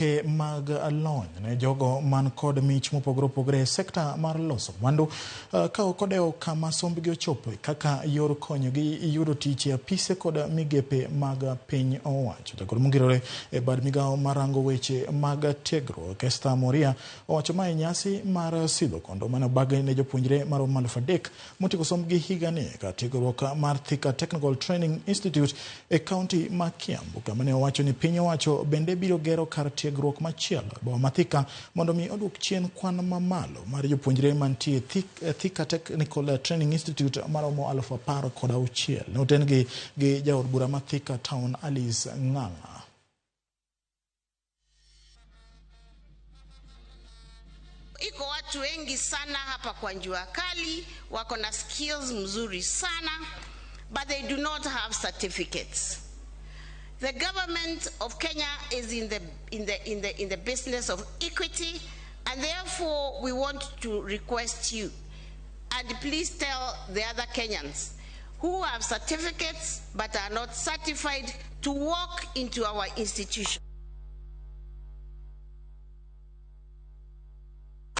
Mag lony ne jogo man kod mich mopogore opogore e sekta mar loso mwandu ka ok odewo kama sombgi ochopo kaka yor konyogi yudo tich e apise kod migepe mag piny owacho. Jagoro mongirore e bad migawo marango weche mag tiegruok Esther Moria owacho ma e nyasi mar sidho kondo mane obag ne jopuonjre maromo 3,000 motieko sombgi higani ka tiegruok mar Thika Technical Training Institute e kaunti ma Kiambu, kama ne owacho ni piny owacho bende biro gero kar tiegruok machielo e boma ma Thika mondo mi oduok chien kwan mamalo mar jopuonjre mantie Thika Technical Training Institute maromo 16,000. Ne oten gi jaod bura ma Thika Town Alice Ng'ang'a. Iko watu wengi sana hapa kwa jua kali wako na skills mzuri sana, but they do not have certificates. The government of Kenya is in the business of equity, and therefore we want to request you, and please tell the other Kenyans who have certificates but are not certified to walk into our institution.